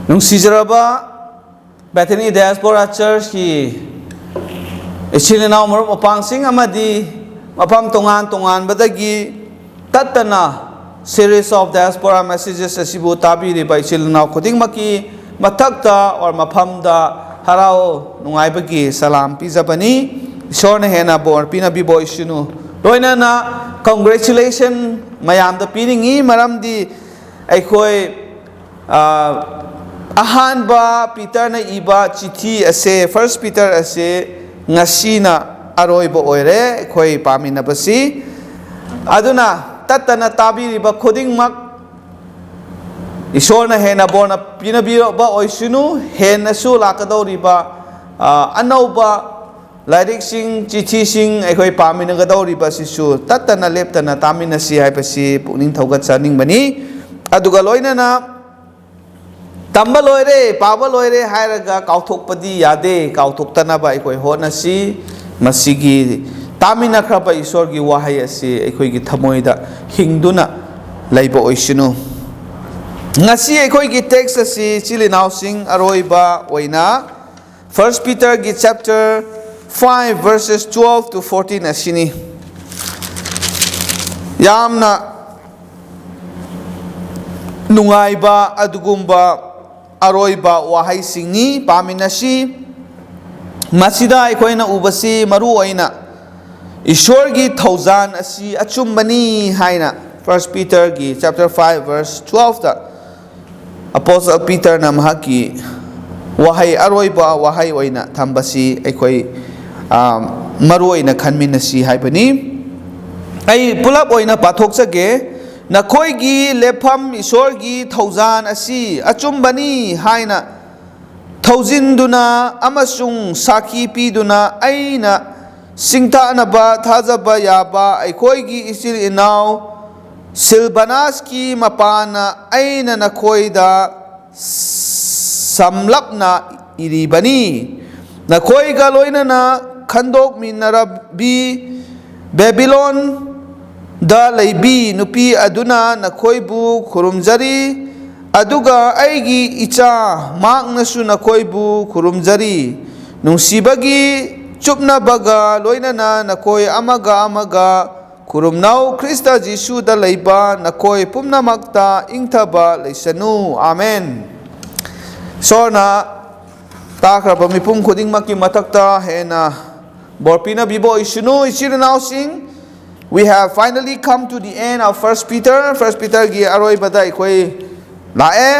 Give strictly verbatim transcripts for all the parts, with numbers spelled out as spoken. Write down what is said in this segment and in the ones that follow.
ꯅꯨꯡꯁꯤꯖꯔꯕ Bethany Diaspora Churchꯀꯤ ꯏꯆꯤꯜ ꯏꯅꯥꯎ ꯃꯔꯨꯞ ꯃꯄꯥꯡꯁꯤꯡ ꯑꯃꯗꯤ ꯃꯐꯝ ꯇꯣꯉꯥꯟ ꯇꯣꯉꯥꯟꯕꯗꯒꯤ ꯇꯠꯇꯅ Series of Diaspora Messages ꯑꯁꯤꯕꯨ ꯇꯥꯕꯤꯔꯤꯕ ꯏꯆꯤꯜ ꯏꯅꯥꯎ ꯈꯨꯗꯤꯡꯃꯛꯀꯤ ꯃꯊꯛꯇ ꯑꯣꯔ ꯃꯐꯝꯗ ꯍꯔꯥꯎ ꯅꯨꯡꯉꯥꯏꯕꯒꯤ ꯁꯂꯥꯝ ꯄꯤꯖꯕꯅꯤ꯫ ꯏꯁꯣꯔꯅ ꯍꯦꯟꯅ ꯕꯣꯔ ꯄꯤꯅꯕꯤꯕ ꯑꯣꯏꯁꯅꯨ꯫ ꯂꯣꯏꯅꯅ congratulation ꯃꯌꯥꯝꯗ ꯄꯤꯅꯤꯡꯏ, ꯃꯔꯝꯗꯤ ꯑꯩꯈꯣꯏ, ꯑ, ꯑꯍꯥꯟꯕ ꯄꯤꯇꯔꯅ ꯏꯕ ꯆꯤꯊꯤ ꯑꯁꯦ, First Peter ꯑꯁꯦ ꯉꯁꯤꯅ ꯑꯔꯣꯏꯕ ꯑꯣꯏꯔꯦ ꯑꯩꯈꯣꯏ ꯄꯥꯃꯤꯟꯅꯕꯁꯤ꯫ ꯑꯗꯨꯅ ꯇꯠꯇꯅ ꯇꯥꯕꯤꯔꯤꯕ ꯈꯨꯗꯤꯡꯃꯛ ꯏꯁꯣꯔꯅ ꯍꯦꯟꯅ ꯕꯣꯔꯅ ꯄꯤꯅꯕꯤꯔꯕ ꯑꯣꯏꯁꯅꯨ꯫ ꯍꯦꯟꯅꯁꯨ ꯂꯥꯛꯀꯗꯧꯔꯤꯕ, ꯑ, ꯑꯅꯧꯕ ꯂꯥꯏꯔꯤꯛꯁꯤꯡ, ꯆꯤꯊꯤꯁꯤꯡ ꯑꯩꯈꯣꯏ ꯄꯥꯃꯤꯟꯅꯒꯗꯧꯔꯤꯕꯁꯤꯁꯨ ꯇꯠꯇꯅ ꯂꯦꯞꯇꯅ ꯇꯥꯃꯤꯟꯅꯁꯤ ꯍꯥꯏꯕꯁꯤ ꯄꯨꯛꯅꯤꯡ ꯊꯧꯒꯠꯆꯅꯤꯡꯕꯅꯤ꯫ ꯑꯗꯨꯒ ꯂꯣꯏꯅꯅ ꯇꯝꯕ ꯂꯣꯏꯔꯦ, ꯄꯥꯕ ꯂꯣꯏꯔꯦ ꯍꯥꯏꯔꯒ ꯀꯥꯎꯊꯣꯛꯄꯗꯤ ꯌꯥꯗꯦ꯫ ꯀꯥꯎꯊꯣꯛꯇꯅꯕ ꯑꯩꯈꯣꯏ ꯍꯣꯠꯅꯁꯤ꯫ ꯃꯁꯤꯒꯤ ꯇꯥꯃꯤꯟꯅꯈ꯭ꯔꯕ ꯏꯁꯣꯔꯒꯤ ꯋꯥꯍꯩ ꯑꯁꯤ ꯑꯩꯈꯣꯏꯒꯤ ꯊꯃꯣꯏꯗ ꯍꯤꯡꯗꯨꯅ ꯂꯩꯕ ꯑꯣꯏꯁꯅꯨ꯫ ꯉꯁꯤ ꯑꯩꯈꯣꯏꯒꯤ text ꯑꯁꯤ ꯏꯆꯤꯜ ꯏꯅꯥꯎꯁꯤꯡ ꯑꯔꯣꯏꯕ ꯑꯣꯏꯅ First Peterꯒꯤ chapter five verses twelve to fourteen ꯑꯁꯤꯅꯤ꯫ ꯌꯥꯝꯅ ꯅꯨꯡꯉꯥꯏꯕ ꯑꯗꯨꯒꯨꯝꯕ ꯑꯔꯣꯏꯕ ꯋꯥꯍꯩꯁꯤꯡꯅꯤ꯫ ꯄꯥꯃꯤꯟꯅꯁꯤ꯫ ꯃꯁꯤꯗ ꯑꯩꯈꯣꯏꯅ ꯎꯕꯁꯤ ꯃꯔꯨ ꯑꯣꯏꯅ ꯏꯁꯣꯔꯒꯤ ꯊꯧꯖꯥꯟ ꯑꯁꯤ ꯑꯆꯨꯝꯕꯅꯤ ꯍꯥꯏꯅ First Peterꯒꯤ chapter five verse twelveꯇ Apostle Peterꯅ ꯃꯍꯥꯛꯀꯤ ꯋꯥꯍꯩ, ꯑꯔꯣꯏꯕ ꯋꯥꯍꯩ ꯑꯣꯏꯅ ꯊꯝꯕꯁꯤ ꯑꯩꯈꯣꯏ, ꯑ, ꯃꯔꯨ ꯑꯣꯏꯅ ꯈꯟꯃꯤꯟꯅꯁꯤ ꯍꯥꯏꯕꯅꯤ꯫ ꯑꯩ ꯄꯨꯂꯞ ꯑꯣꯏꯅ ꯄꯥꯊꯣꯛꯆꯒꯦ꯫ "ꯅꯈꯣꯏꯒꯤ ꯂꯦꯞꯐꯝ ꯏꯁꯣꯔꯒꯤ ꯊꯧꯖꯥꯟ ꯑꯁꯤ ꯑꯆꯨꯝꯕꯅꯤ ꯍꯥꯏꯅ ꯊꯧꯖꯤꯟꯗꯨꯅ ꯑꯃꯁꯨꯡ ꯁꯥꯈꯤ ꯄꯤꯗꯨꯅ ꯑꯩꯅ ꯁꯤꯡꯊꯥꯅꯕ ꯊꯥꯖꯕ ꯌꯥꯕ ꯑꯩꯈꯣꯏꯒꯤ ꯏꯆꯤꯜ ꯏꯅꯥꯎ ꯁꯤꯜꯕꯅꯥꯁꯀꯤ ꯃꯄꯥꯅ ꯑꯩꯅ ꯅꯈꯣꯏꯗ ꯁꯝꯂꯞꯅ ꯏꯔꯤꯕꯅꯤ꯫ ꯅꯈꯣꯏꯒ ꯂꯣꯏꯅꯅ ꯈꯟꯗꯣꯛꯃꯤꯟꯅꯔꯕꯤ ꯕꯦꯕꯤꯂꯣꯟꯗ ꯂꯩꯕꯤ ꯅꯨꯄꯤ ꯑꯗꯨꯅ ꯅꯈꯣꯏꯕꯨ ꯈꯨꯔꯨꯝꯖꯔꯤ꯫ ꯑꯗꯨꯒ ꯑꯩꯒꯤ ꯏꯆꯥ ꯃꯥꯛꯅꯁꯨ ꯅꯈꯣꯏꯕꯨ ꯈꯨꯔꯨꯝꯖꯔꯤ꯫ ꯅꯨꯡꯁꯤꯕꯒꯤ ꯆꯨꯞꯅꯕꯒ ꯂꯣꯏꯅꯅ ꯅꯈꯣꯏ ꯑꯃꯒ ꯑꯃꯒ ꯈꯨꯔꯨꯝꯅꯧ꯫ ꯈ꯭ꯔꯤꯁꯇ ꯖꯤꯁꯨꯗ ꯂꯩꯕ ꯅꯈꯣꯏ ꯄꯨꯝꯅꯃꯛꯇ ꯏꯪꯊꯕ ꯂꯩꯁꯅꯨ꯫ ꯑꯥꯃꯦꯟ꯫ ꯏꯁꯣꯔꯅ ꯇꯥꯈ꯭ꯔꯕ ꯃꯤꯄꯨꯝ ꯈꯨꯗꯤꯡꯃꯛꯀꯤ ꯃꯊꯛꯇ ꯍꯦꯟꯅ ꯕꯣꯔ ꯄꯤꯅꯕꯤꯕ ꯑꯣꯏꯁꯅꯨ꯫ ꯏꯆꯤꯜ ꯏꯅꯥꯎꯁꯤꯡ, we have finally come to the end of First Peter꯫ First Peterꯒꯤ ꯑꯔꯣꯏꯕꯗ ꯑꯩꯈꯣꯏ ꯂꯥꯛꯑꯦ꯫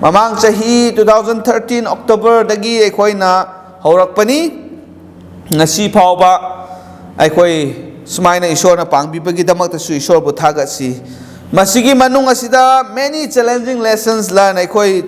ꯃꯃꯥꯡ ꯆꯍꯤ two thousand thirteen Octoberꯗꯒꯤ ꯑꯩꯈꯣꯏꯅ ꯍꯧꯔꯛꯄꯅꯤ꯫ ꯉꯁꯤ ꯐꯥꯎꯕ ꯑꯩꯈꯣꯏ ꯁꯨꯃꯥꯏꯅ ꯏꯁꯣꯔꯅ ꯄꯥꯡꯕꯤꯕꯒꯤꯗꯃꯛꯇꯁꯨ ꯏꯁꯣꯔꯕꯨ ꯊꯥꯒꯠꯁꯤ꯫ ꯃꯁꯤꯒꯤ ꯃꯅꯨꯡ ꯑꯁꯤꯗ many challenging lessons learn, ꯑꯩꯈꯣꯏ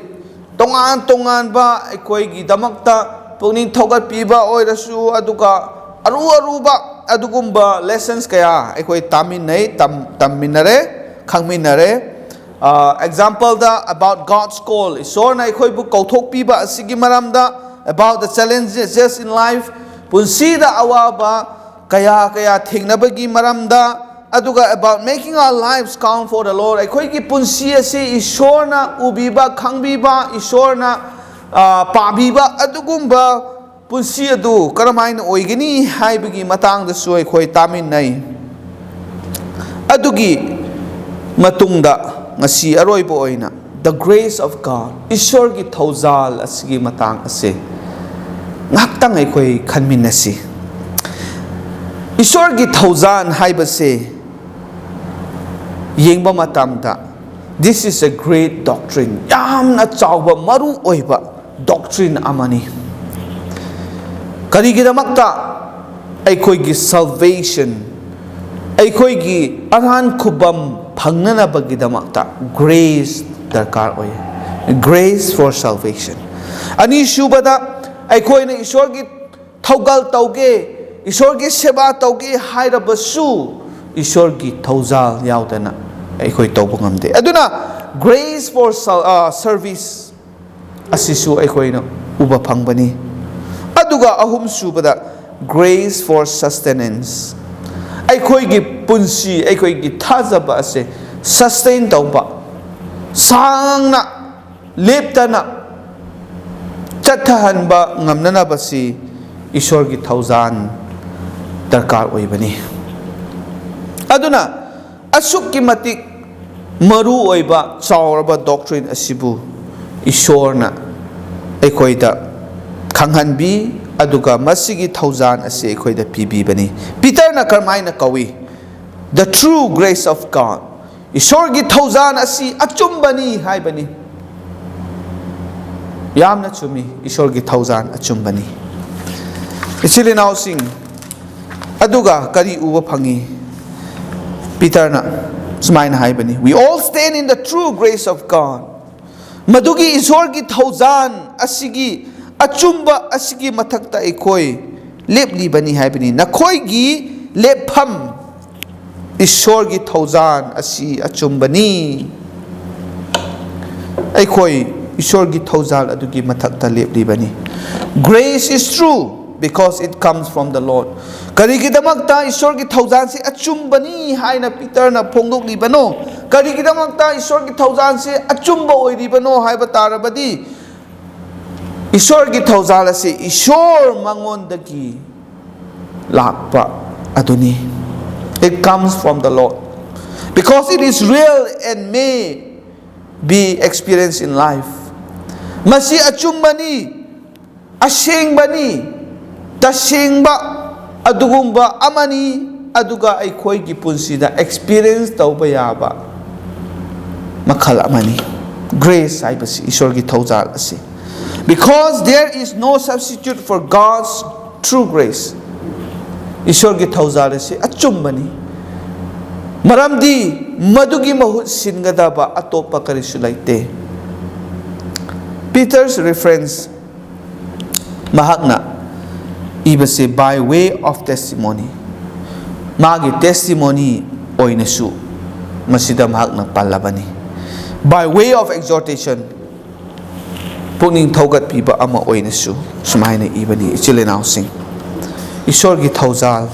ꯇꯣꯉꯥꯟ ꯇꯣꯉꯥꯟꯕ ꯑꯩꯈꯣꯏꯒꯤꯗꯃꯛꯇ ꯄꯨꯛꯅꯤꯡ ꯊꯧꯒꯠꯄꯤꯕ ꯑꯣꯏꯔꯁꯨ, ꯑꯗꯨꯒ ꯑꯔꯨ ꯑꯔꯨꯕ ꯑꯗꯨꯒꯨꯝꯕ lessons ꯀꯌꯥ ꯑꯩꯈꯣꯏ ꯇꯥꯃꯤꯟꯅꯩ, ꯇꯝ-, ꯇꯝꯃꯤꯟꯅꯔꯦ, ꯈꯪꯃꯤꯟꯅꯔꯦ꯫ ꯑ, exampleꯗ about God's call, ꯏꯁꯣꯔꯅ ꯑꯩꯈꯣꯏꯕꯨ ꯀꯧꯊꯣꯛꯄꯤꯕ ꯑꯁꯤꯒꯤ ꯃꯔꯝꯗ, about the challenges in life, ꯄꯨꯟꯁꯤꯗ ꯑꯋꯥꯕ ꯀꯌꯥ ꯀꯌꯥ ꯊꯦꯡꯅꯕꯒꯤ ꯃꯔꯝꯗ, ꯑꯗꯨꯒ about making our lives count for the Lord, ꯑꯩꯈꯣꯏꯒꯤ ꯄꯨꯟꯁꯤ ꯑꯁꯤ ꯏꯁꯣꯔꯅ ꯎꯕꯤꯕ, ꯈꯪꯕꯤꯕ, ꯏꯁꯣꯔꯅ, ꯑ, ꯄꯥꯕꯤꯕ ꯑꯗꯨꯒꯨꯝꯕ ꯄꯨꯟꯁꯤ ꯑꯗꯨ ꯀꯔꯝꯍꯥꯏꯅ ꯑꯣꯏꯒꯅꯤ ꯍꯥꯏꯕꯒꯤ ꯃꯇꯥꯡꯗꯁꯨ ꯑꯩꯈꯣꯏ ꯇꯥꯃꯤꯟꯅꯩ꯫ ꯑꯗꯨꯒꯤ ꯃꯇꯨꯡꯗ ꯉꯁꯤ ꯑꯔꯣꯏꯕ ꯑꯣꯏꯅ the grace of God, ꯏꯁꯣꯔꯒꯤ ꯊꯧꯖꯥꯜ ꯑꯁꯤꯒꯤ ꯃꯇꯥꯡ ꯑꯁꯤ ꯉꯥꯏꯍꯥꯛꯇꯪ ꯑꯩꯈꯣꯏ ꯈꯟꯃꯤꯟꯅꯁꯤ꯫ ꯏꯁꯣꯔꯒꯤ ꯊꯧꯖꯥꯜ ꯍꯥꯏꯕꯁꯦ ꯌꯦꯡꯕ ꯃꯇꯝꯗ, this is a great doctrine, ꯌꯥꯝꯅ ꯆꯥꯎꯕ ꯃꯔꯨ ꯑꯣꯏꯕ doctrine ꯑꯃꯅꯤ꯫ ꯀꯔꯤꯒꯤꯗꯃꯛꯇ? ꯑꯩꯈꯣꯏꯒꯤ salvation, ꯑꯩꯈꯣꯏꯒꯤ ꯑꯔꯥꯟ ꯈꯨꯕꯝ ꯐꯪꯅꯅꯕꯒꯤꯗꯃꯛꯇ grace ꯗꯔꯀꯥꯔ ꯑꯣꯏ꯫ Grace for salvation꯫ ꯑꯅꯤꯁꯨꯕꯗ, ꯑꯩꯈꯣꯏꯅ ꯏꯁꯣꯔꯒꯤ ꯊꯧꯒꯜ ꯇꯧꯒꯦ, ꯏꯁꯣꯔꯒꯤ ꯁꯦꯕꯥ ꯇꯧꯒꯦ ꯍꯥꯏꯔꯕꯁꯨ, ꯏꯁꯣꯔꯒꯤ ꯊꯧꯖꯥꯜ ꯌꯥꯎꯗꯅ ꯑꯩꯈꯣꯏ ꯇꯧꯕ ꯉꯝꯗꯦ꯫ ꯑꯗꯨꯅ grace for sal-, ꯑ, service ꯑꯁꯤꯁꯨ ꯑꯩꯈꯣꯏꯅ ꯎꯕ ꯐꯪꯕꯅꯤ꯫ ꯑꯗꯨꯒ ꯑꯍꯨꯝꯁꯨꯕꯗ, grace for sustenance, ꯑꯩꯈꯣꯏꯒꯤ ꯄꯨꯟꯁꯤ, ꯑꯩꯈꯣꯏꯒꯤ ꯊꯥꯖꯕ ꯑꯁꯦ sustain ꯇꯧꯕ, ꯁꯥꯡꯅ ꯂꯦꯞꯇꯅ ꯆꯠꯊꯍꯟꯕ ꯉꯝꯅꯅꯕꯁꯤ ꯏꯁꯣꯔꯒꯤ ꯊꯧꯖꯥꯜ ꯗꯔꯀꯥꯔ ꯑꯣꯏꯕꯅꯤ꯫ ꯑꯗꯨꯅ ꯑꯁꯨꯛꯀꯤ ꯃꯇꯤꯛ ꯃꯔꯨ ꯑꯣꯏꯕ ꯆꯥꯎꯔꯕ doctrine ꯑꯁꯤꯕꯨ ꯏꯁꯣꯔꯅ ꯑꯩꯈꯣꯏꯗ ꯈꯪꯍꯟꯕꯤ, ꯑꯗꯨꯒ ꯃꯁꯤꯒꯤ ꯊꯧꯖꯥꯜ ꯑꯁꯤ ꯑꯩꯈꯣꯏꯗ ꯄꯤꯕꯤꯕꯅꯤ꯫ ꯄꯤꯇꯔꯅ ꯀꯔꯝꯍꯥꯏꯅ ꯀꯧꯏ? The true grace of God꯫ ꯏꯁꯣꯔꯒꯤ ꯊꯧꯖꯥꯜ ꯑꯁꯤ ꯑꯆꯨꯝꯕꯅꯤ ꯍꯥꯏꯕꯅꯤ꯫ ꯌꯥꯝꯅ ꯆꯨꯝꯃꯤ, ꯏꯁꯣꯔꯒꯤ ꯊꯧꯖꯥꯜ ꯑꯆꯨꯝꯕꯅꯤ꯫ ꯏꯆꯤꯜ ꯏꯅꯥꯎꯁꯤꯡ, ꯑꯗꯨꯒ ꯀꯔꯤ ꯎꯕ ꯐꯪꯉꯤ? ꯄꯤꯇꯔꯅ ꯁꯨꯃꯥꯏꯅ ꯍꯥꯏꯕꯅꯤ, "We all stand in the true grace of God." ꯃꯗꯨꯒꯤ ꯏꯁꯣꯔꯒꯤ ꯊꯧꯖꯥꯜ ꯑꯁꯤꯒꯤ ꯑꯆꯨꯝꯕ ꯑꯁꯤꯒꯤ ꯃꯊꯛꯇ ꯑꯩꯈꯣꯏ ꯂꯦꯞꯂꯤꯕꯅꯤ ꯍꯥꯏꯕꯅꯤ꯫ ꯅꯈꯣꯏꯒꯤ ꯂꯦꯞꯐꯝ ꯏꯁꯣꯔꯒꯤ ꯊꯧꯖꯥꯜ ꯑꯁꯤ ꯑꯆꯨꯝꯕꯅꯤ꯫ ꯑꯩꯈꯣꯏ ꯏꯁꯣꯔꯒꯤ ꯊꯧꯖꯥꯜ ꯑꯗꯨꯒꯤ ꯃꯊꯛꯇ ꯂꯦꯞꯂꯤꯕꯅꯤ꯫ Grace is true because it comes from the Lord. ꯀꯔꯤꯒꯤꯗꯃꯛꯇ ꯏꯁꯣꯔꯒꯤ ꯊꯧꯖꯥꯜꯁꯤ ꯑꯆꯨꯝꯕꯅꯤ ꯍꯥꯏꯅ ꯄꯤꯇꯔꯅ ꯐꯣꯡꯗꯣꯛꯂꯤꯕꯅꯣ? ꯀꯔꯤꯒꯤꯗꯃꯛꯇ ꯏꯁꯣꯔꯒꯤ ꯊꯧꯖꯥꯜꯁꯤ ꯑꯆꯨꯝꯕ ꯑꯣꯏꯔꯤꯕꯅꯣ ꯍꯥꯏꯕ ꯇꯥꯔꯕꯗꯤ, ꯏꯁꯣꯔꯒꯤ ꯊꯧꯖꯥꯜ ꯑꯁꯤ ꯏꯁꯣꯔ ꯃꯉꯣꯟꯗꯒꯤ ꯂꯥꯛꯄ ꯑꯗꯨꯅꯤ꯫ It comes from the Lord because it is real and may be experienced in life. ꯃꯁꯤ ꯑꯆꯨꯝꯕꯅꯤ, ꯑꯁꯦꯡꯕꯅꯤ, ꯇꯁꯦꯡꯕ ꯑꯗꯨꯒꯨꯝꯕ ꯑꯃꯅꯤ, ꯑꯗꯨꯒ ꯑꯩꯈꯣꯏꯒꯤ ꯄꯨꯟꯁꯤꯗ experience ꯇꯧꯕ ꯌꯥꯕ ꯃꯈꯜ ꯑꯃꯅꯤ꯫ Grace ꯍꯥꯏꯕꯁꯤ, ꯏꯁꯣꯔꯒꯤ ꯊꯧꯖꯥꯜ ꯑꯁꯤ, because there is no substitute for God's true grace. ꯏꯁꯣꯔꯒꯤ ꯊꯧꯖꯥꯜ ꯑꯁꯤ ꯑꯆꯨꯝꯕꯅꯤ, ꯃꯔꯝꯗꯤ ꯃꯗꯨꯒꯤ ꯃꯍꯨꯠ ꯁꯤꯟꯒꯗꯕ ꯑꯇꯣꯞꯄ ꯀꯔꯤꯁꯨ ꯂꯩꯇꯦ꯫ Peter's reference, ꯃꯍꯥꯛꯅ ꯏꯕꯁꯦ by way of testimony, ꯃꯥꯒꯤ testimony ꯑꯣꯏꯅꯁꯨ ꯃꯁꯤꯗ ꯃꯍꯥꯛꯅ ꯄꯜꯂꯕꯅꯤ꯫ By way of exhortation, ꯄꯨꯛꯅꯤꯡ ꯊꯧꯒꯠꯄꯤꯕ ꯑꯃ ꯑꯣꯏꯅꯁꯨ ꯁꯨꯃꯥꯏꯅ ꯏꯕꯅꯤ꯫ ꯏꯆꯤꯜ ꯏꯅꯥꯎꯁꯤꯡ, ꯏꯁꯣꯔꯒꯤ ꯊꯧꯖꯥꯜ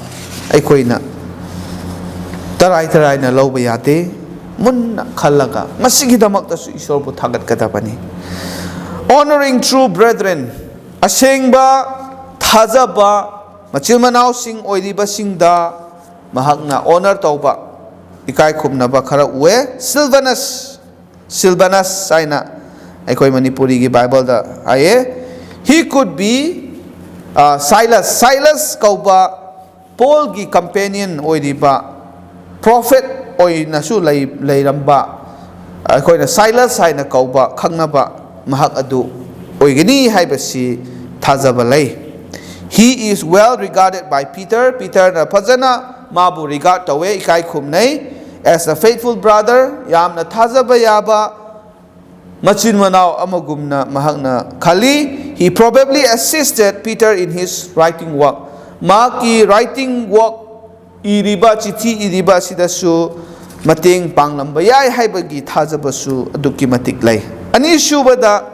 ꯑꯩꯈꯣꯏꯅ ꯇꯔꯥꯏ ꯇꯔꯥꯏꯅ ꯂꯧꯕ ꯌꯥꯗꯦ꯫ ꯃꯨꯟꯅ ꯈꯜꯂꯒ ꯃꯁꯤꯒꯤꯗꯃꯛꯇꯁꯨ ꯏꯁꯣꯔꯕꯨ ꯊꯥꯒꯠꯀꯗꯕꯅꯤ꯫ Honoring true brethren, ꯑꯁꯦꯡꯕ ꯊꯥꯖꯕ ꯃꯆꯤꯟ ꯃꯅꯥꯎꯁꯤꯡ ꯑꯣꯏꯔꯤꯕꯁꯤꯡꯗ ꯃꯍꯥꯛꯅ honor ꯇꯧꯕ, ꯏꯀꯥꯏ ꯈꯨꯝꯅꯕ ꯈꯔ ꯎꯑꯦ꯫ Silvanus, Silvanus ꯍꯥꯏꯅ ꯑꯩꯈꯣꯏ ꯃꯅꯤꯄꯨꯔꯤꯒꯤ ꯕꯥꯏꯕꯜꯗ ꯍꯥꯏꯌꯦ꯫ He could be, ꯑ, Silas, Silas ꯀꯧꯕ ꯄꯣꯜꯒꯤ companion ꯑꯣꯏꯔꯤꯕ, prophet ꯑꯣꯏꯅꯁꯨ ꯂꯩ-, ꯂꯩꯔꯝꯕ, ꯑꯩꯈꯣꯏꯅ Silas ꯍꯥꯏꯅ ꯀꯧꯕ, ꯈꯪꯅꯕ ꯃꯍꯥꯛ ꯑꯗꯨ ꯑꯣꯏꯒꯅꯤ ꯍꯥꯏꯕꯁꯤ ꯊꯥꯖꯕ ꯂꯩ꯫ He is well regarded by Peter. ꯄꯤꯇꯔꯅ ꯐꯖꯅ ꯃꯥꯕꯨ regard ꯇꯧꯋꯦ, ꯏꯀꯥꯏ ꯈꯨꯝꯅꯩ꯫ As a faithful brother, ꯌꯥꯝꯅ ꯊꯥꯖꯕ ꯌꯥꯕ ꯃꯆꯤꯟ ꯃꯅꯥꯎ ꯑꯃꯒꯨꯝꯅ ꯃꯍꯥꯛꯅ ꯈꯜꯂꯤ꯫ He probably assisted Peter in his writing work. ꯃꯍꯥꯛꯀꯤ writing work, ꯏꯔꯤꯕ, ꯆꯤꯊꯤ ꯏꯔꯤꯕ ꯑꯁꯤꯗꯁꯨ ꯃꯇꯦꯡ ꯄꯥꯡꯂꯝꯕ ꯌꯥꯏ ꯍꯥꯏꯕꯒꯤ ꯊꯥꯖꯕꯁꯨ ꯑꯗꯨꯛꯀꯤ ꯃꯇꯤꯛ ꯂꯩ꯫ ꯑꯅꯤꯁꯨꯕꯗ,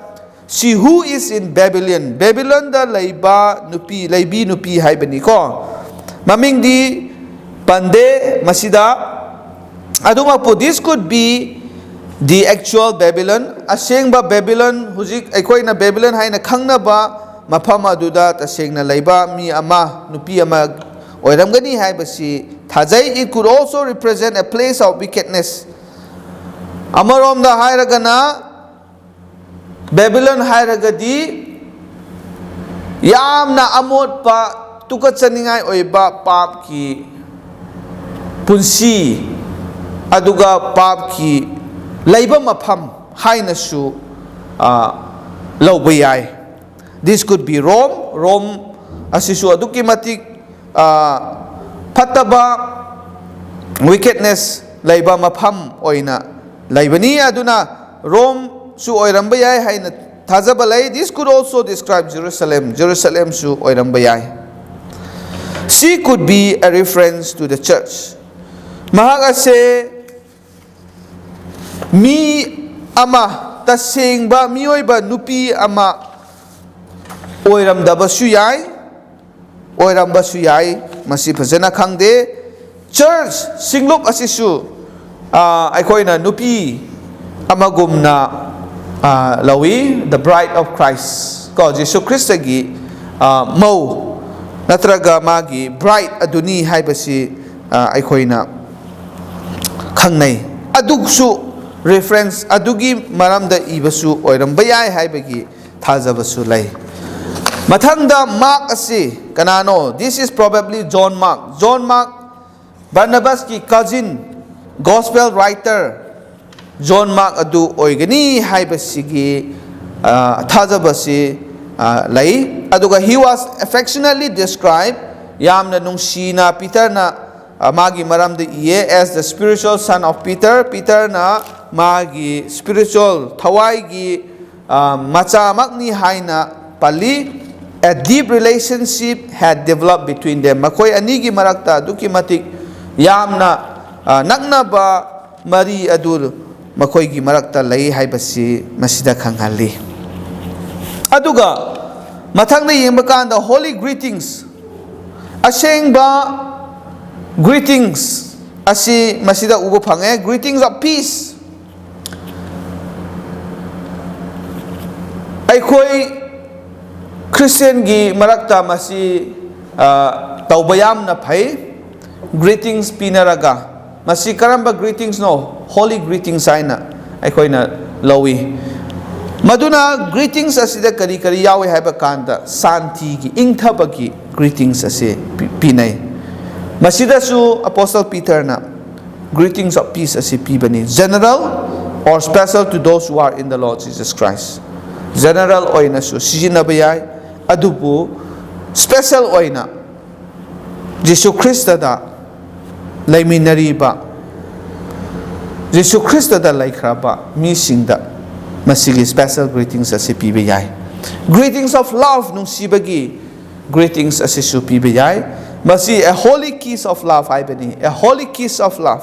she who is in Babylon, ꯕꯦꯕꯤꯂꯣꯟꯗ ꯂꯩꯕ ꯅꯨꯄꯤ, ꯂꯩꯕꯤ ꯅꯨꯄꯤ ꯍꯥꯏꯕꯅꯤꯀꯣ꯫ ꯃꯃꯤꯡꯗꯤ ꯄꯟꯗꯦ ꯃꯁꯤꯗ꯫ ꯑꯗꯨꯃꯛꯄꯨ, this could be the actual Babylon, ꯑꯁꯦꯡꯕ ꯕꯦꯕꯤꯂꯣꯟ, ꯍꯧꯖꯤꯛ ꯑꯩꯈꯣꯏꯅ ꯕꯦꯕꯤꯂꯣꯟ ꯍꯥꯏꯅ ꯈꯪꯅꯕ ꯃꯐꯝ ꯑꯗꯨꯗ ꯇꯁꯦꯡꯅ ꯂꯩꯕ ꯃꯤ ꯑꯃ, ꯅꯨꯄꯤ ꯑꯃ ꯑꯣꯏꯔꯝꯒꯅꯤ ꯍꯥꯏꯕꯁꯤ ꯊꯥꯖꯩ꯫ It could also represent a place of wickedness. ꯑꯃꯔꯣꯝꯗ ꯍꯥꯏꯔꯒꯅ, ꯕꯦꯕꯤꯂꯣꯟ ꯍꯥꯏꯔꯒꯗꯤ ꯌꯥꯝꯅ ꯑꯃꯣꯠꯄ, ꯇꯨꯀꯠꯆꯅꯤꯡꯉꯥꯏ ꯑꯣꯏꯕ ꯄꯥꯞꯀꯤ ꯄꯨꯟꯁꯤ, ꯑꯗꯨꯒ ꯄꯥꯞꯀꯤ ꯂꯩꯕ ꯃꯐꯝ ꯍꯥꯏꯅꯁꯨ, ꯑ, ꯂꯧꯕ ꯌꯥꯏ꯫ This could be Rome. ꯔꯣꯝ ꯑꯁꯤꯁꯨ ꯑꯗꯨꯛꯀꯤ ꯃꯇꯤꯛ, ꯑ, ꯐꯠꯇꯕ, wickedness ꯂꯩꯕ ꯃꯐꯝ ꯑꯣꯏꯅ ꯂꯩꯕꯅꯤ꯫ ꯑꯗꯨꯅ ꯔꯣꯝꯁꯨ ꯑꯣꯏꯔꯝꯕ ꯌꯥꯏ ꯍꯥꯏꯅ ꯊꯥꯖꯕ ꯂꯩ꯫ This could also describe Jerusalem. ꯖꯦꯔꯨꯁꯂꯦꯝꯁꯨ ꯑꯣꯏꯔꯝꯕ ꯌꯥꯏ꯫ She could be a reference to the church. ꯃꯍꯥꯛ ꯑꯁꯦ ꯃꯤ ꯑꯃ, ꯇꯁꯦꯡꯕ ꯃꯤꯑꯣꯏꯕ ꯅꯨꯄꯤ ꯑꯃ ꯑꯣꯏꯔꯝꯗꯕꯁꯨ ꯌꯥꯏ, ꯑꯣꯏꯔꯝꯕꯁꯨ ꯌꯥꯏ, ꯃꯁꯤ ꯐꯖꯅ ꯈꯪꯗꯦ꯫ Church, ꯁꯤꯡꯂꯨꯞ ꯑꯁꯤꯁꯨ ꯑꯩꯈꯣꯏꯅ ꯅꯨꯄꯤ ꯑꯃꯒꯨꯝꯅ ꯂꯧꯏ, the bride of Christ, ꯀꯣ, ꯖꯤꯁꯨ ꯈ꯭ꯔꯤꯁꯇꯒꯤ ꯃꯧ ꯅꯠꯇ꯭ꯔꯒ ꯃꯥꯒꯤ bride ꯑꯗꯨꯅꯤ ꯍꯥꯏꯕꯁꯤ ꯑꯩꯈꯣꯏꯅ ꯈꯪꯅꯩ꯫ ꯑꯗꯨꯁꯨ reference ꯑꯗꯨꯒꯤ ꯃꯔꯝꯗ ꯏꯕꯁꯨ ꯑꯣꯏꯔꯝꯕ ꯌꯥꯏ ꯍꯥꯏꯕꯒꯤ ꯊꯥꯖꯕꯁꯨ ꯂꯩ꯫ ꯃꯊꯪꯗ ꯃꯥꯔꯛ ꯑꯁꯤ ꯀꯅꯥꯅꯣ? This is probably John Mark. John Mark, ꯕꯔꯅꯕꯥꯁꯀꯤ cousin, gospel writer John Mark ꯑꯗꯨ ꯑꯣꯏꯒꯅꯤ ꯍꯥꯏꯕꯁꯤꯒꯤ ꯊꯥꯖꯕꯁꯤ ꯂꯩ꯫ ꯑꯗꯨꯒ he was affectionately described, ꯌꯥꯝꯅ ꯅꯨꯡꯁꯤꯅ ꯄꯤꯇꯔꯅ ꯃꯥꯒꯤ ꯃꯔꯝꯗ ꯏꯌꯦ, as the spiritual son of Peter. ꯄꯤꯇꯔꯅ ꯃꯥꯒꯤ spiritual, ꯊꯋꯥꯏꯒꯤ ꯃꯆꯥꯃꯛꯅꯤ ꯍꯥꯏꯅ ꯄꯜꯂꯤ꯫ A deep relationship had developed between them. ꯃꯈꯣꯏ ꯑꯅꯤꯒꯤ ꯃꯔꯛꯇ ꯑꯗꯨꯛꯀꯤ ꯃꯇꯤꯛ ꯌꯥꯝꯅ ꯅꯛꯅꯕ ꯃꯔꯤ ꯑꯗꯨ ꯃꯈꯣꯏꯒꯤ ꯃꯔꯛꯇ ꯂꯩ ꯍꯥꯏꯕꯁꯤ ꯃꯁꯤꯗ ꯈꯪꯍꯜꯂꯤ꯫ ꯑꯗꯨꯒ ꯃꯊꯪꯗ ꯌꯦꯡꯕ ꯀꯥꯟꯗ holy greetings, ꯑꯁꯦꯡꯕ greetings ꯑꯁꯤ ꯃꯁꯤꯗ ꯎꯕ ꯐꯪꯉꯦ꯫ Greetings of peace. ꯑꯩꯈꯣꯏ ꯈ꯭ꯔꯤꯁꯇꯤꯌꯟꯒꯤ ꯃꯔꯛꯇ ꯃꯁꯤ ꯇꯧꯕ ꯌꯥꯝꯅ ꯐꯩ꯫ Greetings ꯄꯤꯅꯔꯒ, ꯃꯁꯤ ꯀꯔꯝꯕ greetingsꯅꯣ? Holy greetings ꯍꯥꯏꯅ ꯑꯩꯈꯣꯏꯅ ꯂꯧꯏ꯫ ꯃꯗꯨꯅ greetings ꯑꯁꯤꯗ ꯀꯔꯤ ꯀꯔꯤ ꯌꯥꯎꯏ ꯍꯥꯏꯕ ꯀꯥꯟꯗ ꯁꯥꯟꯇꯤꯒꯤ, ꯏꯪꯊꯕꯒꯤ greetings ꯑꯁꯤ ꯄꯤꯅꯩ꯫ ꯃꯁꯤꯗꯁꯨ ꯑꯄꯣꯁꯇꯜ ꯄꯤꯇꯔꯅ greetings of peace ꯑꯁꯤ ꯄꯤꯕꯅꯤ꯫ General or special to those who are in the Lord Jesus Christ. General ꯑꯣꯏꯅꯁꯨ ꯁꯤꯖꯤꯟꯅꯕ ꯌꯥꯏ, ꯑꯗꯨꯕꯨ special ꯑꯣꯏꯅ ꯖꯤꯁꯨ ꯈ꯭ꯔꯤꯁꯇꯗ ꯂꯩꯃꯤꯟꯅꯔꯤꯕ, ꯖꯤꯁꯨ ꯈ꯭ꯔꯤꯁꯇꯗ ꯂꯩꯈ꯭ꯔꯕ ꯃꯤꯁꯤꯡꯗ ꯃꯁꯤꯒꯤ special greetings ꯑꯁꯤ ꯄꯤꯕ ꯌꯥꯏ꯫ Greetings of love, ꯅꯨꯡꯁꯤꯕꯒꯤ greetings ꯑꯁꯤꯁꯨ ꯄꯤꯕ ꯌꯥꯏ꯫ ꯃꯁꯤ a holy kiss of love ꯍꯥꯏꯕꯅꯤ, a holy kiss of love.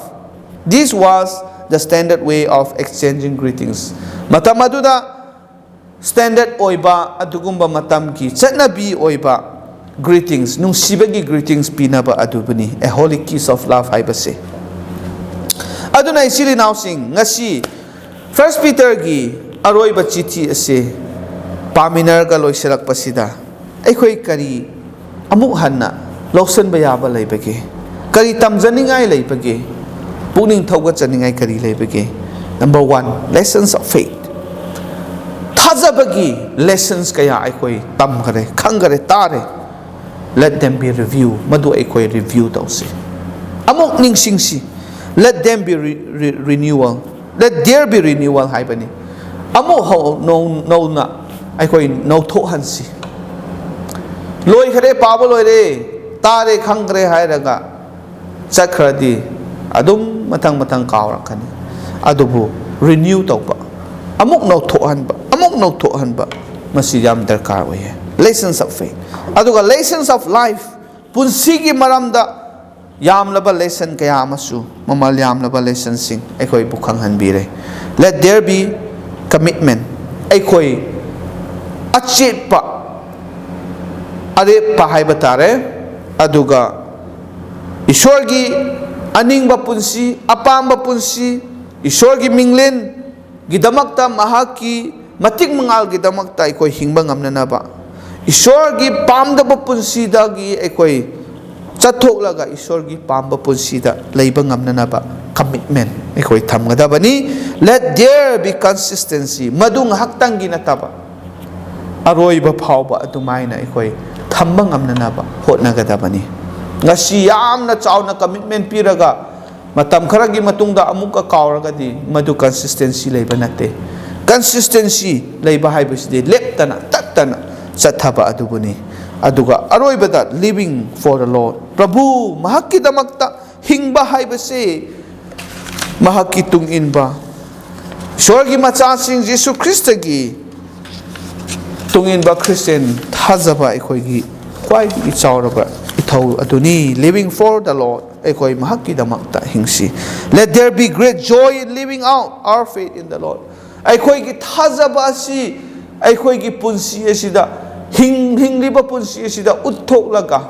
This was the standard way of exchanging greetings. ꯃꯇꯝ ꯑꯗꯨꯗ standard ꯑꯣꯏꯕ, ꯑꯗꯨꯒꯨꯝꯕ ꯃꯇꯝꯒꯤ ꯆꯠꯅꯕꯤ ꯑꯣꯏꯕ greetings, ꯅꯨꯡꯁꯤꯕꯒꯤ greetings ꯄꯤꯅꯕ ꯑꯗꯨꯕꯨꯅꯤ a holy kiss of love ꯍꯥꯏꯕꯁꯦ꯫ ꯑꯗꯨꯅ ꯏꯆꯤꯜ ꯏꯅꯥꯎꯁꯤꯡ, ꯉꯁꯤ ꯐꯥꯔꯁ ꯄꯤꯇꯔꯒꯤ ꯑꯔꯣꯏꯕ ꯆꯤꯊꯤ ꯑꯁꯤ ꯄꯥꯃꯤꯟꯅꯔꯒ ꯂꯣꯏꯁꯤꯜꯂꯛꯄꯁꯤꯗ ꯑꯩꯈꯣꯏ ꯀꯔꯤ ꯑꯃꯨꯛ ꯍꯟꯅ ꯂꯧꯁꯤꯟꯕ ꯌꯥꯕ ꯂꯩꯕꯒꯦ? ꯀꯔꯤ ꯇꯝꯖꯅꯤꯡꯉꯥꯏ ꯂꯩꯕꯒꯦ? ꯄꯨꯛꯅꯤꯡ ꯊꯧꯒꯠꯆꯅꯤꯡꯉꯥꯏ ꯀꯔꯤ ꯂꯩꯕꯒꯦ? Number one, lessons of faith. ꯊꯥꯖꯕꯒꯤ lessons ꯀꯌꯥ ꯑꯩꯈꯣꯏ ꯇꯝꯈꯔꯦ, ꯈꯪꯈꯔꯦ, ꯇꯥꯔꯦ꯫ Let them be review. ꯃꯗꯨ ꯑꯩꯈꯣꯏ review ꯇꯧꯁꯤ, ꯑꯃꯨꯛ ꯅꯤꯡꯁꯤꯡꯁꯤ꯫ Let them be re- re- renewal. Let there be renewal ꯍꯥꯏꯕꯅꯤ꯫ ꯑꯃꯨꯛ ꯍꯧ- ꯅꯧ- ꯅꯧꯅ ꯑꯩꯈꯣꯏ ꯅꯧꯊꯣꯛꯍꯟꯁꯤ꯫ ꯂꯣꯏꯈꯔꯦ, ꯄꯥꯕ ꯂꯣꯏꯔꯦ, ꯇꯥꯔꯦ, ꯈꯪꯈ꯭ꯔꯦ ꯍꯥꯏꯔꯒ ꯆꯠꯈ꯭ꯔꯗꯤ ꯑꯗꯨꯝ ꯃꯊꯪ ꯃꯊꯪ ꯀꯥꯎꯔꯛꯀꯅꯤ꯫ ꯑꯗꯨꯕꯨ renew ꯇꯧꯕ, ꯑꯃꯨꯛ ꯅꯧꯊꯣꯛꯍꯟꯕ, ꯑꯃꯨꯛ ꯅꯧꯊꯣꯛꯍꯟꯕ, ꯃꯁꯤ ꯌꯥꯝ ꯗꯔꯀꯥꯔ ꯑꯣꯏꯌꯦ꯫ Lessons of faith꯫ ꯑꯗꯨꯒ lessons of life, ꯄꯨꯟꯁꯤꯒꯤ ꯃꯔꯝꯗ ꯌꯥꯝꯂꯕ lesson ꯀꯌꯥ ꯑꯃꯁꯨ, ꯃꯃꯜ ꯌꯥꯝꯂꯕ lessonꯁꯤꯡ ꯑꯩꯈꯣꯏꯕꯨ ꯈꯪꯍꯟꯕꯤꯔꯦ꯫ Let there be commitment. ꯑꯩꯈꯣꯏ ꯑꯆꯦꯠꯄ, ꯑꯔꯦꯞꯄ ꯍꯥꯏꯕ ꯇꯥꯔꯦ꯫ ꯑꯗꯨꯒ ꯏꯁꯣꯔꯒꯤ ꯑꯅꯤꯡꯕ ꯄꯨꯟꯁꯤ, ꯑꯄꯥꯝꯕ ꯄꯨꯟꯁꯤ, ꯏꯁꯣꯔꯒꯤ ꯃꯤꯡꯂꯦꯟꯒꯤꯗꯃꯛꯇ, ꯃꯍꯥꯛꯀꯤ ꯃꯇꯤꯛ ꯃꯉꯥꯜꯒꯤꯗꯃꯛꯇ ꯑꯩꯈꯣꯏ ꯍꯤꯡꯕ ꯉꯝꯅꯅꯕ, ꯏꯁꯣꯔꯒꯤ ꯄꯥꯝꯗꯕ ꯄꯨꯟꯁꯤꯗꯒꯤ ꯑꯩꯈꯣꯏ ꯆꯠꯊꯣꯛꯂꯒ ꯏꯁꯣꯔꯒꯤ ꯄꯥꯝꯕ ꯄꯨꯟꯁꯤꯗ ꯂꯩꯕ ꯉꯝꯅꯅꯕ commitment ꯑꯩꯈꯣꯏ ꯊꯝꯒꯗꯕꯅꯤ꯫ Let there be consistency. ꯃꯗꯨ ꯉꯥꯏꯍꯥꯛꯇꯪꯒꯤ ꯅꯠꯇꯕ, ꯑꯔꯣꯏꯕ ꯐꯥꯎꯕ ꯑꯗꯨꯃꯥꯏꯅ ꯑꯩꯈꯣꯏ ꯊꯝꯕ ꯉꯝꯅꯅꯕ ꯍꯣꯠꯅꯒꯗꯕꯅꯤ꯫ ꯉꯁꯤ ꯌꯥꯝꯅ ꯆꯥꯎꯅ commitment ꯄꯤꯔꯒ ꯃꯇꯝ ꯈꯔꯒꯤ ꯃꯇꯨꯡꯗ ꯑꯃꯨꯛꯀ ꯀꯥꯎꯔꯒꯗꯤ ꯃꯗꯨ consistency ꯂꯩꯕ ꯅꯠꯇꯦ꯫ Consistency ꯂꯩꯕ ꯍꯥꯏꯕꯁꯤꯗꯤ ꯂꯦꯞꯇꯅ, ꯇꯠꯇꯅ ꯆꯠꯊꯕ ꯑꯗꯨꯕꯨꯅꯤ꯫ ꯑꯗꯨꯒ ꯑꯔꯣꯏꯕꯗ, living for the Lord. ꯄ꯭ꯔꯚꯨ ꯃꯍꯥꯛꯀꯤꯗꯃꯛꯇ ꯍꯤꯡꯕ ꯍꯥꯏꯕꯁꯤ ꯃꯍꯥꯛꯀꯤ ꯇꯨꯡ ꯏꯟꯕ, ꯏꯁꯣꯔꯒꯤ ꯃꯆꯥꯁꯤꯡ, ꯖꯤꯁꯨ ꯈ꯭ꯔꯤꯁꯇꯒꯤ ꯇꯨꯡ ꯏꯟꯕ Christian ꯊꯥꯖꯕ ꯑꯩꯈꯣꯏꯒꯤ ꯈ꯭ꯋꯥꯏꯗꯒꯤ ꯆꯥꯎꯔꯕ ꯏꯊꯧ ꯑꯗꯨꯅꯤ꯫ Living for the Lord. ꯑꯩꯈꯣꯏ ꯃꯍꯥꯛꯀꯤꯗꯃꯛꯇ ꯍꯤꯡꯁꯤ꯫ Let there be great joy in living out our faith in the Lord. ꯑꯩꯈꯣꯏꯒꯤ ꯊꯥꯖꯕ ꯑꯁꯤ ꯑꯩꯈꯣꯏꯒꯤ ꯄꯨꯟꯁꯤ ꯑꯁꯤꯗ, ꯍꯤꯡ- ꯍꯤꯡꯂꯤꯕ ꯄꯨꯟꯁꯤ ꯑꯁꯤꯗ ꯎꯠꯊꯣꯛꯂꯒ,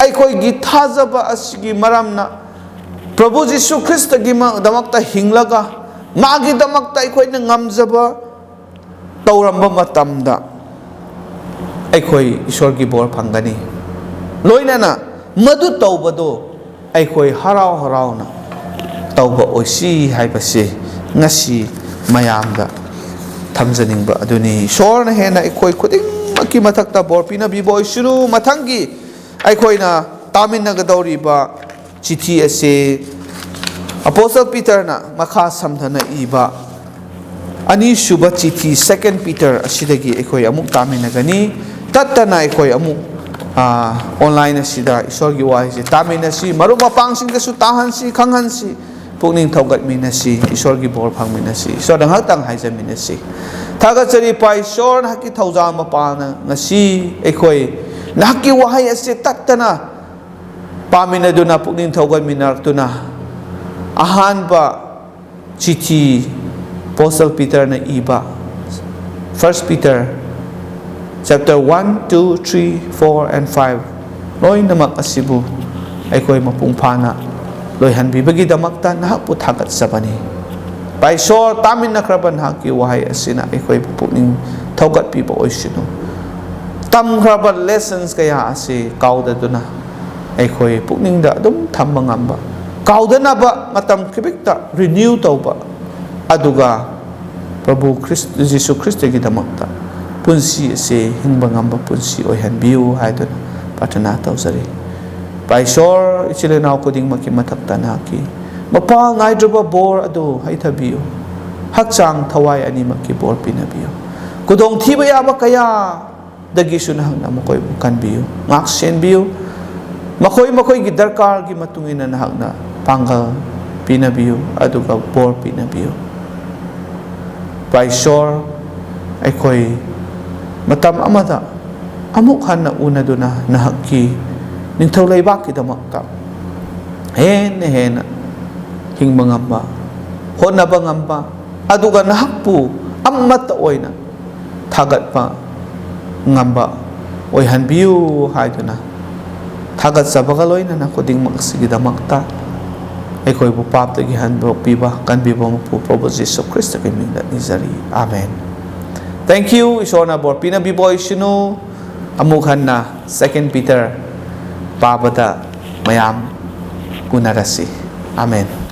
ꯑꯩꯈꯣꯏꯒꯤ ꯊꯥꯖꯕ ꯑꯁꯤꯒꯤ ꯃꯔꯝꯅ ꯄ꯭ꯔꯚꯨ ꯖꯤꯁꯨ ꯈ꯭ꯔꯤꯁꯇꯒꯤ ꯃ-, ꯗꯃꯛꯇ ꯍꯤꯡꯂꯒ, ꯃꯥꯒꯤꯗꯃꯛꯇ ꯑꯩꯈꯣꯏꯅ ꯉꯝꯖꯕ ꯇꯧꯔꯝꯕ ꯃꯇꯝꯗ, ꯑꯩꯈꯣꯏ ꯏꯁꯣꯔꯒꯤ ꯕꯣꯔ ꯐꯪꯒꯅꯤ꯫ ꯂꯣꯏꯅꯅ ꯃꯗꯨ ꯇꯧꯕꯗꯣ ꯑꯩꯈꯣꯏ ꯍꯔꯥꯎ ꯍꯔꯥꯎꯅ ꯇꯧꯕ ꯑꯣꯏꯁꯤ ꯍꯥꯏꯕꯁꯤ ꯉꯁꯤ ꯃꯌꯥꯝꯗ ꯊꯝꯖꯅꯤꯡꯕ ꯑꯗꯨꯅꯤ꯫ ꯏꯁꯣꯔꯅ ꯍꯦꯟꯅ ꯑꯩꯈꯣꯏ ꯈꯨꯗꯤꯡꯃꯛꯀꯤ ꯃꯊꯛꯇ ꯕꯣꯔ ꯄꯤꯅꯕꯤꯕ ꯑꯣꯏꯁꯅꯨ꯫ ꯃꯊꯪꯒꯤ ꯑꯩꯈꯣꯏꯅ ꯇꯥꯃꯤꯟꯅꯒꯗꯧꯔꯤꯕ ꯆꯤꯊꯤ ꯑꯁꯤ ꯑꯄꯣꯁꯇꯜ ꯄꯤꯇꯔꯅ ꯃꯈꯥ ꯁꯝꯊꯅ ꯏꯕ ꯑꯅꯤꯁꯨꯕ ꯆꯤꯊꯤ, Second Peter, ꯑꯁꯤꯗꯒꯤ ꯑꯩꯈꯣꯏ ꯑꯃꯨꯛ ꯇꯥꯃꯤꯟꯅꯒꯅꯤ꯫ ꯇꯠꯇꯅ ꯑꯩꯈꯣꯏ ꯑꯃꯨꯛ, ꯑ, online ꯑꯁꯤꯗ ꯏꯁꯣꯔꯒꯤ ꯋꯥꯍꯩꯁꯦ ꯇꯥꯃꯤꯟꯅꯁꯤ, ꯃꯔꯨꯞ ꯃꯄꯥꯡꯁꯤꯡꯗꯁꯨ ꯇꯥꯍꯟꯁꯤ, ꯈꯪꯍꯟꯁꯤ, ꯄꯨꯛꯅꯤꯡ ꯊꯧꯒꯠꯃꯤꯟꯅꯁꯤ, ꯏꯁꯣꯔꯒꯤ ꯕꯣꯔ ꯐꯪꯃꯤꯟꯅꯁꯤ꯫ ꯏꯁꯣꯔꯗ ꯉꯥꯏꯍꯥꯛꯇꯪ ꯍꯥꯏꯖꯃꯤꯟꯅꯁꯤ꯫ ꯊꯥꯒꯠꯆꯔꯤ ꯏꯄꯥ ꯏꯁꯣꯔ, ꯅꯍꯥꯛꯀꯤ ꯊꯧꯖꯥꯜ ꯃꯄꯥꯅ ꯉꯁꯤ ꯑꯩꯈꯣꯏ ꯅꯍꯥꯛꯀꯤ ꯋꯥꯍꯩ ꯑꯁꯤ ꯇꯠꯇꯅ ꯄꯥꯃꯤꯟꯅꯗꯨꯅ, ꯄꯨꯛꯅꯤꯡ ꯊꯧꯒꯠꯃꯤꯟꯅꯔꯛꯇꯨꯅ, ꯑꯍꯥꯟꯕ ꯆꯤꯊꯤ ꯑꯄꯣꯁꯇꯜ ꯄꯤꯇꯔꯅ ꯏꯕ, First Peter chapter one, two, three, four and five, ꯂꯣꯏꯅꯃꯛ ꯑꯁꯤꯕꯨ ꯑꯩꯈꯣꯏ ꯃꯄꯨꯡ ꯐꯥꯅ ꯂꯣꯏꯍꯟꯕꯤꯕꯒꯤꯗꯃꯛꯇ ꯅꯍꯥꯛꯄꯨ ꯊꯥꯒꯠꯆꯕꯅꯤ꯫ ꯏꯄꯥ ꯏꯁꯣꯔ, ꯇꯥꯃꯤꯟꯅꯈ꯭ꯔꯕ ꯅꯍꯥꯛꯀꯤ ꯋꯥꯍꯩ ꯑꯁꯤꯅ ꯑꯩꯈꯣꯏꯕꯨ ꯄꯨꯛꯅꯤꯡ ꯊꯧꯒꯠꯄꯤꯕ ꯑꯣꯏꯁꯅꯨ꯫ ꯇꯝꯈ꯭ꯔꯕ lessons ꯀꯌꯥ ꯑꯁꯤ ꯀꯥꯎꯗꯗꯨꯅ ꯑꯩꯈꯣꯏ ꯄꯨꯛꯅꯤꯡꯗ ꯑꯗꯨꯝ ꯊꯝꯕ ꯉꯝꯕ, ꯀꯥꯎꯗꯅꯕ ꯃꯇꯝ ꯈꯤꯕꯤꯛꯇ renew ꯇꯧꯕ, ꯑꯗꯨꯒ ꯄ꯭ꯔꯚꯨ ꯈ꯭ꯔꯤꯁ-, ꯖꯤꯁꯨ ꯈ꯭ꯔꯤꯁꯇꯒꯤꯗꯃꯛꯇ ꯄꯨꯟꯁꯤ ꯑꯁꯤ ꯍꯤꯡꯕ ꯉꯝꯕ ꯄꯨꯟꯁꯤ ꯑꯣꯏꯍꯟꯕꯤꯌꯨ ꯍꯥꯏꯗꯨꯅ ꯄ꯭ꯔꯥꯊꯅꯥ ꯇꯧꯖꯔꯤ꯫ ꯏꯄꯥ ꯏꯁꯣꯔ, ꯏꯆꯤꯜ ꯏꯅꯥꯎ ꯈꯨꯗꯤꯡꯃꯛꯀꯤ ꯃꯊꯛꯇ ꯅꯍꯥꯛꯀꯤ ꯃꯄꯥꯜ ꯅꯥꯏꯗ꯭ꯔꯕ ꯕꯣꯔ ꯑꯗꯨ ꯍꯩꯊꯕꯤꯌꯨ꯫ ꯍꯛꯆꯥꯡ ꯊꯋꯥꯏ ꯑꯅꯤꯃꯛꯀꯤ ꯕꯣꯔ ꯄꯤꯅꯕꯤꯌꯨ꯫ ꯈꯨꯗꯣꯡꯊꯤꯕ ꯌꯥꯕ ꯀꯌꯥꯗꯒꯤꯁꯨ ꯅꯍꯥꯛꯅ ꯃꯈꯣꯏꯕꯨ ꯀꯟꯕꯤꯌꯨ, ꯉꯥꯛ ꯁꯦꯟꯕꯤꯌꯨ꯫ ꯃꯈꯣꯏ ꯃꯈꯣꯏꯒꯤ ꯗꯔꯀꯥꯔꯒꯤ ꯃꯇꯨꯡ ꯏꯟꯅ ꯅꯍꯥꯛꯅ ꯄꯥꯡꯒꯜ ꯄꯤꯅꯕꯤꯌꯨ, ꯑꯗꯨꯒ ꯕꯣꯔ ꯄꯤꯅꯕꯤꯌꯨ꯫ ꯏꯄꯥ ꯏꯁꯣꯔ, ꯑꯩꯈꯣꯏ ꯃꯇꯝ ꯑꯃꯗ ꯑꯃꯨꯛ ꯍꯟꯅ ꯎꯅꯗꯨꯅ ꯅꯍꯥꯛꯀꯤ ꯅꯤꯡꯊꯧ ꯂꯩꯕꯥꯛꯀꯤꯗꯃꯛꯇ ꯍꯦꯟꯅ ꯍꯦꯟꯅ ꯍꯤꯡꯕ ꯉꯝꯕ, ꯍꯣꯠꯅꯕ ꯉꯝꯕ, ꯑꯗꯨꯒ ꯅꯍꯥꯛꯄꯨ ꯑꯃꯠꯇ ꯑꯣꯏꯅ ꯊꯥꯒꯠꯄ ꯉꯝꯕ ꯑꯣꯏꯍꯟꯕꯤꯌꯨ ꯍꯥꯏꯗꯨꯅ ꯊꯥꯒꯠꯆꯕꯒ ꯂꯣꯏꯅꯅ ꯈꯨꯗꯤꯡꯃꯛ ꯑꯁꯤꯒꯤꯗꯃꯛꯇ ꯑꯩꯈꯣꯏꯕꯨ ꯄꯥꯞꯇꯒꯤ ꯍꯟꯗꯣꯛꯄꯤꯕ ꯀꯟꯕꯤꯕ ꯃꯄꯨ ꯄ꯭ꯔꯚꯨ ꯖꯤꯁꯨ ꯈ꯭ꯔꯤꯁꯇꯒꯤ ꯃꯤꯡꯗ ꯅꯤꯖꯔꯤ꯫ ꯑꯥꯃꯦꯟ꯫ Thank you꯫ ꯏꯁꯣꯔꯅ ꯕꯣꯔ ꯄꯤꯅꯕꯤꯕ ꯑꯣꯏꯁꯅꯨ꯫ ꯑꯃꯨꯛ ꯍꯟꯅ Second Peter ꯄꯥꯕꯗ ꯃꯌꯥꯝ ꯎꯅꯔꯁꯤ꯫ ꯑꯥꯃꯦꯟ꯫